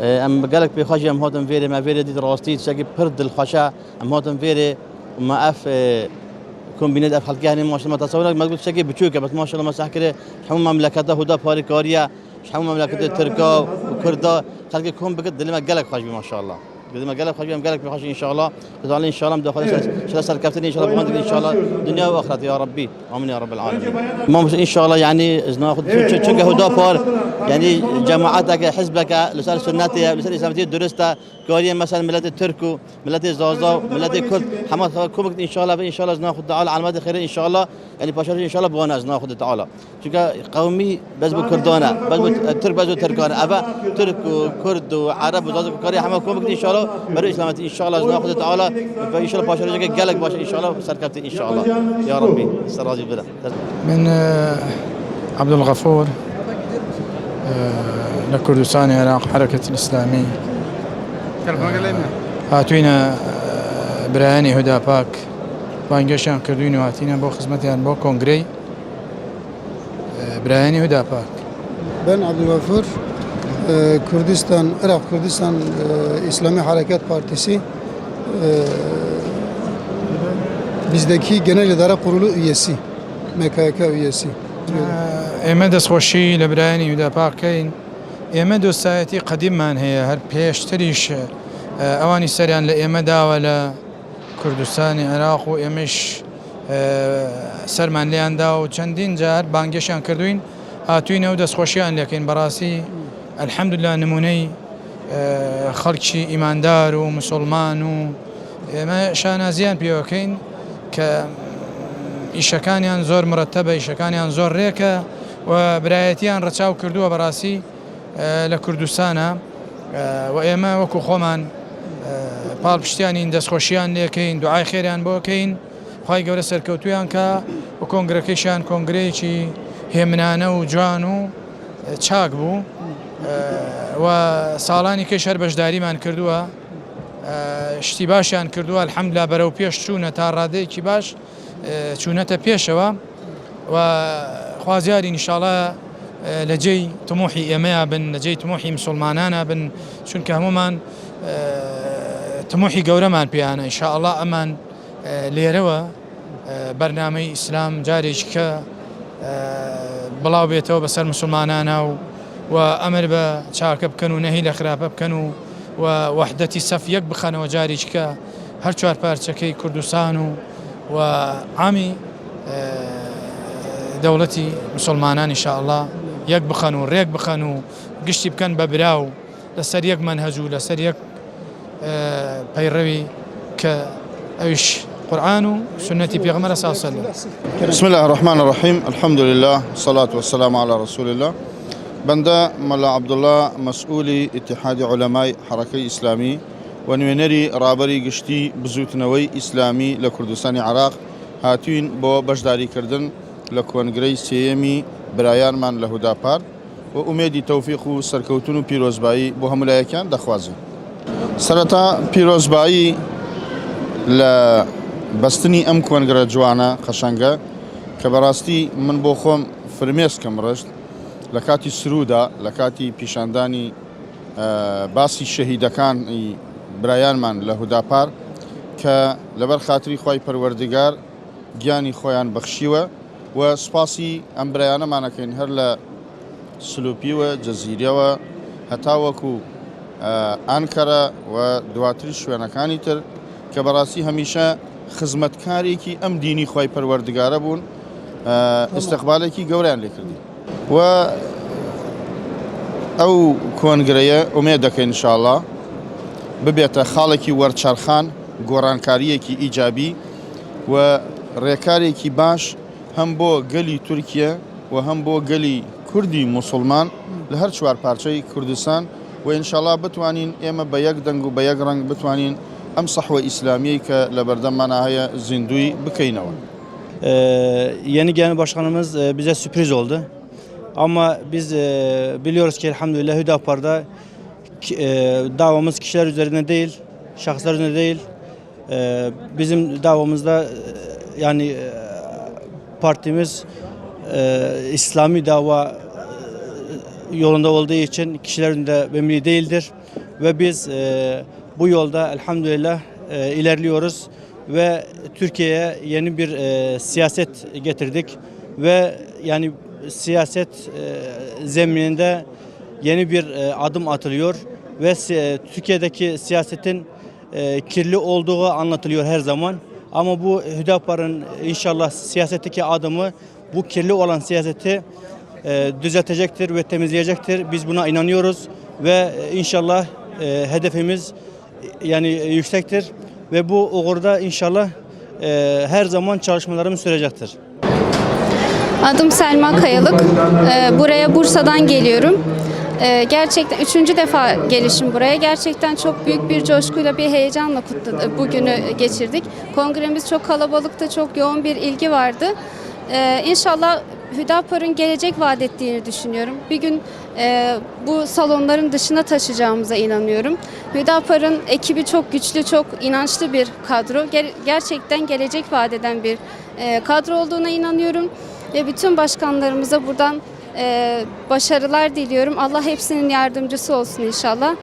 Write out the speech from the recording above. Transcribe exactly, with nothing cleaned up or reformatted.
E, em gelek pêxwe jî em hatin vêrê, me vêrê dît rastî tiştekî pir dilxweş e. Em hatin vêrê û me ev, e, kombîne ev xelkê henê maşallah me tesewir me got tiştekî biçûk e, bes maşallah me seh kirê ji hemû memleketa Huda parî kariye, ji hemû memleketê Tirka û Kurda xelkê kom bikit, dilê me gelek xweş bî maşallah. Dilê me gelek xweş bî, em gelek pêxweş inşallah. Bi Teala inşallah em daxwazin şila serkeftinê inşallah, bi xwe inşallah dinya û axirete ya Rabbî. Amîn ya Rabbel Alemîn. Mamoste inşallah, yanî ez naxwe çi-, çi-, çunke Huda par, yanî cemaeteke, hizbeke li ser sunnetê ye, li ser îslametiyê durist e, kariye mesela miletê Tirk û miletê Zaza û miletê Kurd hema kom bikit inşallah ve inşallah ez naxwe Teala elemetê xêrê inşallah, yanî paşarî inşallah bi wan ez naxwe Teala. Çunke qewmî bez bi Kurdan e, bez bi Tirk, bez bi Tirkan e. Eve Tirk û Kurd û Ereb û Zaza ku kariye hema kom bikit inşallah, bero îslametî inşallah ez naxwe Teala, ve inşallah paşarî gelek baş inşallah serkeftin. İnşallah. Ya Rabbi, ser razî bira. Min, e, Abdulgafur, e, li Kurdistanê Iraq, Hereketil Îslamî. Hatûyne, e, birayên Huda Pak, bangêşiyan kirdûyne û hatîne bo xizmetiyan bo kongreyê, e, birayên Huda Pak. Ben Abdulgafur, e, Kurdistan, Irak Kurdistan, e, İslami Hareket Partisi, e, bizdeki Genel İdare Kurulu üyesi, M K Y K üyesi. Ême destxweşî li birayên Huda Pak keyin. Ême dostayetî qedîmman heye, her pêştirîş, e, ewanî seriyan li ême dawe li Kurdistanê Iraq û êmiş, e, serman lêyan da û çendîn car bangêşiyan kirdûyn, hatûyne û destxweşiyan lêkin. Berastî, elhamdulillah, nimûney, e, xelkî îmandar û misilman û ême şanaziyan pêwe keyn ke îşekaniyan zor murettebe, îşekaniyan zor rêke û birayetiyan reçaw kirduwe berastî. E, li Kurdistana, e, û ême wekû xweman, e, palpiştiyanîn, destxweşiyan lê keyin, duayê xêriyan bo keyin, Xway Gevre serkewtûyan ka û kongrekêşiyan kongrekî hêminane û ciwan û, e, çak bû. E, û salanî kêş her beşdarîman kirduwa, e, ştî başiyan kirduwa, elhamdulillah berew pêş çûne ta radeyekî baş. E, çûnete pêşewa û xwaziyarî înşallah, e, li cêy timûhî êmeya bin, li cêy timûhî misilmanana bin. Çunke hemûman, e, timûhî gewreman pêyane. Înşallah eman, e, lêrewe, e, bernameyî Îslam carêkî ke, e, bilaw bêtewe be ser misilmanana û, û emir be çake bikin û nehî le xirape bikin û, û wehdetî sef yek bixenewe carêkî ke. Her çar parçekey Kurdistan û, û amî, e, dewletî misilmanan înşallah yek bixen û rêk bixen û giştî biken be bira û li ser yek menhec û li ser yek, e, peyrewî ke ewîş Quran û sunnetî Pêxember sallallahu aleyhi ve sellem. بسم الله الرحمن الرحيم. الحمد لله. الصلاة والسلام على رسول الله. Bende Mela Abdullah, mesûlî Îtîhadî Ulemay Herekey Îslamî، و نوێنەری ڕابەری گشتی بزوتنەوەی ئیسلامی لە کوردستانی عێراق هاتووین بۆ بەشداریکردن لە کۆنگرەی سێیەمی برایانمان لە هوداپار و ئومێدی تەوفیق و سەرکەوتن و پیرۆزبایی بۆ هەموو لایەکیان دەخوازین. سەرەتا پیرۆزبایی لە بەستنی ئەم کۆنگرە جوانە قەشەنگە کە بەڕاستی من بۆ خۆم فرمێسکم ڕشت لە کاتی سروودا، لە کاتی پیشاندانی باسی شەهیدەکانی برایانمان لە هوداپار کە لەبەر خاتری خوای پەروەردگار گیانی خۆیان بەخشیوە و سوپاسی ئەم برایانەمان ئەکەین هەر لە سلوپیوە، جەزیرەوە هەتا وەکو ئانکەرە و دواتری شوێنەکانی تر کە بەڕاستی هەمیشە خزمەتکارێکی ئەم دینی خوای پەروەردگارە بوون، ئیستقبالێکی گەوریان لێکردی. و ئەو کۆنگرەیە ئومێد دەکەین انشاءاللە ببێتە خاڵێکی وەرچەرخان، گۆڕانکاریەکی ئیجابی و ڕێکارێکی باش هەم بۆ گەلی تورکیە و هەم بۆ گەلی کوردی موسڵمان لە هەر چوار پارچەی کوردستان و انشاءاللە بتوانین ئێمە بە یەک دەنگ و بە یەک ڕەنگ بتوانین ئەم سەحوە ئیسلامیەی کە لە بەردەممانە هەیە زیندوی بکەینەوە. Ee, yeni gelen başkanımız, e, bize sürpriz oldu. Ama biz, e, biliyoruz ki elhamdülillah Hüdapar'da ki-, e, davamız kişiler üzerine değil, şahıslar üzerine değil. E, bizim davamızda, e, yani, e, partimiz, e, İslami dava, yolunda olduğu için kişiler önünde önemli değildir. Ve biz e, bu yolda elhamdülillah e, ilerliyoruz ve Türkiye'ye yeni bir e, siyaset getirdik ve yani siyaset e, zemininde yeni bir e, adım atılıyor ve si- Türkiye'deki siyasetin e, kirli olduğu anlatılıyor her zaman. Ama bu Hüdapar'ın inşallah siyasetteki adımı bu kirli olan siyaseti e, düzeltecektir ve temizleyecektir. Biz buna inanıyoruz ve e, inşallah e, hedefimiz e, yani e, yüksektir ve bu uğurda inşallah e, her zaman çalışmalarımız sürecektir. Adım Selma Kayalık. Ee, Buraya Bursa'dan geliyorum. Ee, Gerçekten üçüncü defa gelişim buraya. Gerçekten çok büyük bir coşkuyla, bir heyecanla kutladı, bugünü geçirdik. Kongremiz çok kalabalıktı, çok yoğun bir ilgi vardı. Ee, İnşallah Hüdapar'ın gelecek vaat ettiğini düşünüyorum. Bir gün e, bu salonların dışına taşıyacağımıza inanıyorum. Hüdapar'ın ekibi çok güçlü, çok inançlı bir kadro. Ger- Gerçekten gelecek vaat eden bir e, kadro olduğuna inanıyorum. Ve bütün başkanlarımıza buradan e, başarılar diliyorum. Allah hepsinin yardımcısı olsun inşallah.